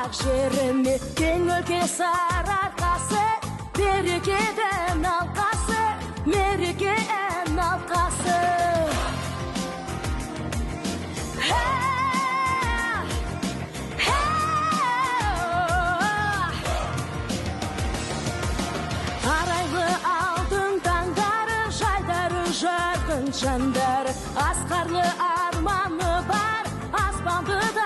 Қазақ жеріме, кең өлке Сарыарқасы, берекенің алқасы, мерекенің алқасы. Арайлы алтын таңдары, жайдары жарқын жандары, асқарлы арманы бар аспанды да